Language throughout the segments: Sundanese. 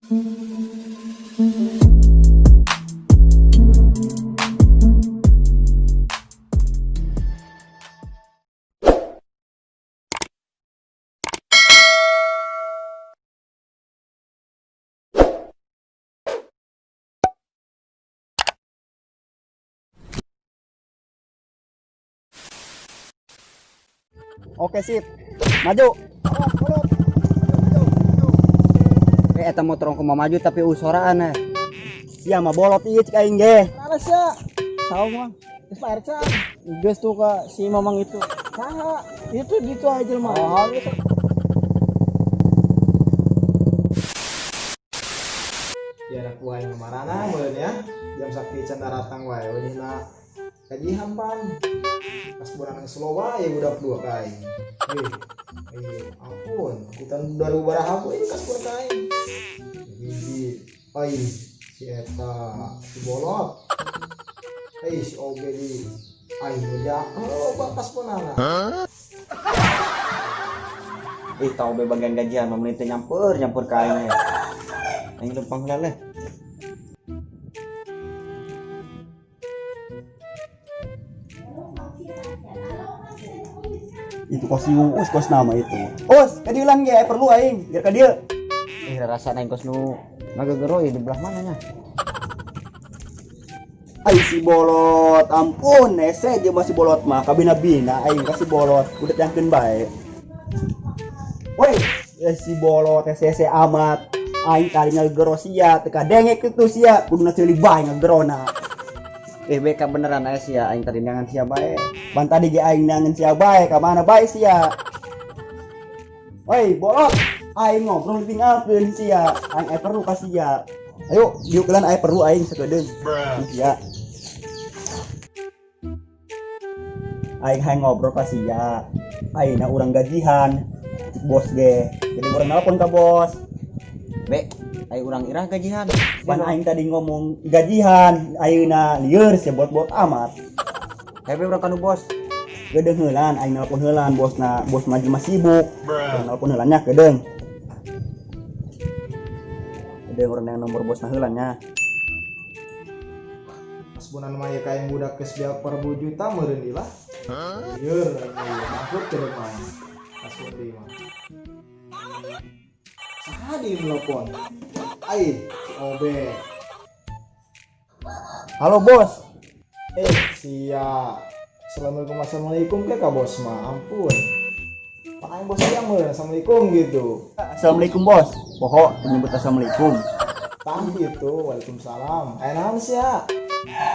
Oke, sip. Maju. Eh, eta motor kumaha maju tapi usoraan eh. Sia mah bolot ieu cik aing ge. Mana sia? Tahu mah. Geus Pak RC. Geus tuh ka si Mamang itu. Saha? Itu gitu aja mah. Oh, geus. Ya anak buah yang marana meureun ya. Jam sakieu can daratang wae eunyina gajihan pan. Pas bulan geus loba ya budak dua ka aing. Wih, iya, ampun, di tahun 2000 baraha we kasbon ka aing. Hiji, ai si eta si bolot. Ai si oge di aing beja, loba kasbonana. Ih, tau be bagian gajian mah meuni teu nyamper nyamper ka aing. Aing lempang heula leh. Itu kos Uus kos nama itu. Us, ka dieu lang ge perlu aing, biar ka dieu. Ih, rasa aing kos nu ngagegero di belah mana nya? Ai si bolot, ampun, hese jeung masih bolot mah kabina-bina aing kasih bolot, udah jangkeun bae. Woi, si bolot hese amat. Aing kali ngagegero sia, teu kadenge kitu sia, kuduna ceuli bae ngagerona. Eh, BK beneran aya sia, aing tadi neangan sia bae. Ban tadi ge aing neangan sia bae, ka mana bae sia? Woi, bolot, aing ngobrol tinggalkeun sia, aing aya perlu ka sia. Ayo, diuk heula aya perlu aing sakedeung. Sia. Aing hayang ngobrol ka sia. Ayeuna urang gajihan, cik bos ge. Jadi urang nelpon ka bos. Be, ayo urang irah gajihan. Pan aing tadi ngomong gajihan, ayeuna lieur sia bot-bot amat. Hebe urang kanu bos. Gedeung heulan, aing nelpon heulan bosna, bos mah jelema sibuk. Urang nelpon heulan nya gedeung. Gedeung urang yang nomor bosna heulan nya. Pas bunan mah ieu ka aing budak geus beak 40 juta meureun deui lah. Lieur aing ieu bangkrut ke mah. Pas deui mah. Saha di nelpon? Ai, si Obe. Halo bos. Sia. Assalamualaikum, assalamualaikum ke ka bos mah, ampun. Pak aing bos siang meureun, assalamualaikum gitu. Assalamualaikum bos. Poho menyebut assalamualaikum. Tah gitu, waalaikumsalam. Aya naon sia?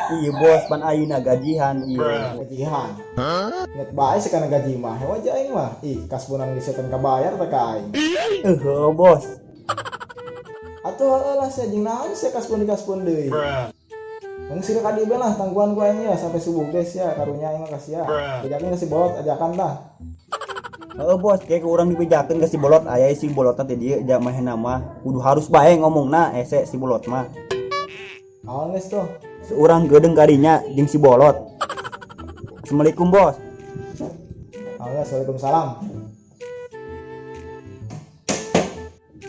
Iya bos, pan ayeuna gajihan ieu. Gajihan. Ingat bae sih kana gaji mah, hewa aja aing mah. Ih, kasbonan geus setan kabayar teh ka aing. Heuh bos. Atuh heueuh lah sia jeung naon sia kasbon di kasbon deui. Mung sira ka dieu lah tangguhan ku aing ya sampai subuh geus sia karunya aing mah ka sia. Bejakeun ka si bolot ajakan tah. Heueuh bos, kayak ku urang dibejakeun ka si bolot aya si bolotna teh dieu ja manehna mah kudu harus bae ngomongna hese si bolot mah. Naon geus tuh? Seurang geudeung kadinya jeung si bolot. Assalamualaikum bos. Halo, waalaikumsalam.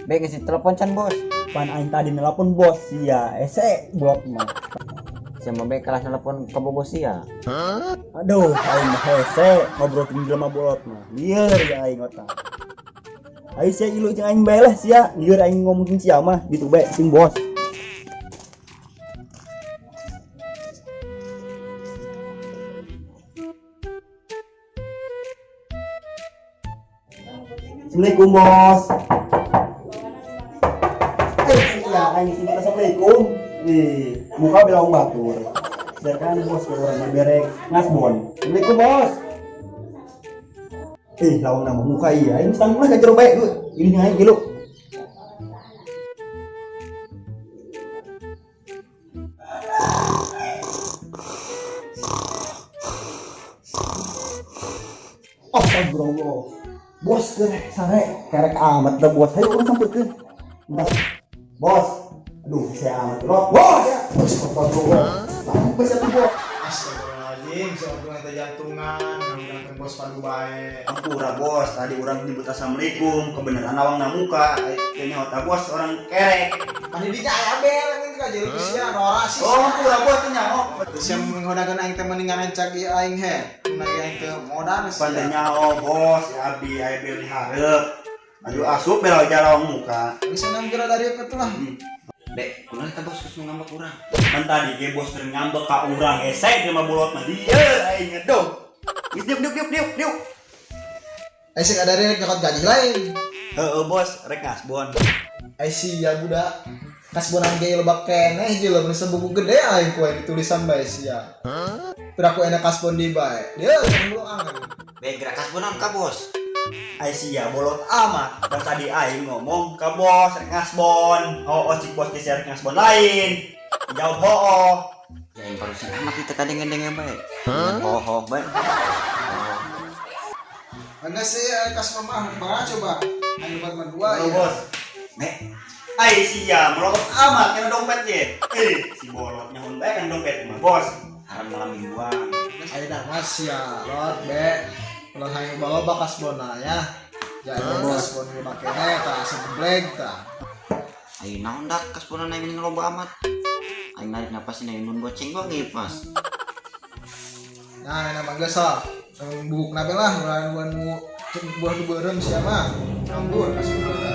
Be geus telepon can bos. Pan aing tadi nelpon bos sia, hese bolot mah. Sia mah be kalah nelpon ka bos sia. Aduh, aing mah hese ngobrol jeung jelema bolot mah. Lieur ya aing otak. Aing sia ilu jeung aing bae lah sia, lieur aing ngomong jeung sia mah gitu bae jeung bos. Assalamualaikum bos. Ya, aing sini assalamualaikum. Ih, muka belong batur. Biarkan bos ke orang berek ngasbon. Assalamualaikum bos. Lawan nama muka iya. Aing tanggung lah ka jero bae. Ini aing ilu. Astagfirullah. Bos kerek sare, kerek amat dah bos. Ayo urang sampeurkeun. Bentar. Bos. Aduh, saya amat. Bos. Bos. Astagfirullah. Sampai satu bos. Astagfirullahaladzim. Anjing, si untung eta jantungan, ngundangkeun bos padu bae. Ampura bos, tadi urang nyebut assalamualaikum, kebenaran awang namuka, kayaknya otak bos orang kerek. Pan di dinya aya bel anjing teh jadi ku sia norak sih. Oh, ampura bos teh nyaho. Terus yang menggunakan aing teh mendingan encak ieu aing he. Mun lagi aing teh modal sia. Pan teh nyaho bos, si abdi aya bel dihareup. Aduh asup bel jalawang muka. Bisa nang geura dari itu lah. Be, kunaon eta bos geus ngambek urang? Kan tadi ge bos keur ngambek ka urang hese jelema bolot mah dieu aing ngeduh. Geus diuk diuk diuk diuk diuk. Eh sih ada rek nyokot gaji lain. Heeh bos, rek ngasbon. Eh sia budak. Kasbonan ge lebak keneh jeung lamun sebuku gede aing ku aing ditulisan bae sia. Piraku enak kasbon di bae. Dia dulu angan. Be, gerak kasbonan ka bos. Ai sia bolot amat. Dan tadi aing ngomong ka bos rek ngasbon. Oh, oh cik bos geus rek ngasbon lain. Jawab hooh. Ya aing barusan amat itu tadi ngendeng bae. Ho ho bae. Enggak sih kasbon mah bara coba. Aing lebat mah dua Oh, ya. bos. Be, Ai sia bolot amat kana dompet ge. Eh, si bolot nyahun bae kan dompet mah bos. Haram malam mingguan. Ayo mas ya, lot be. Kalau hayang bawa bakas bona ya. Jadi bos bon lu makene ta seblek ta. Ayo naon dak kasbonan aing mending loba amat. Aing narik napas ini nun goceng gua ngipas. Nah, enak mah geus lah. Bubuk nabe lah, bulan bulan mu buah nu beureum sia mah. Nganggur kasbon.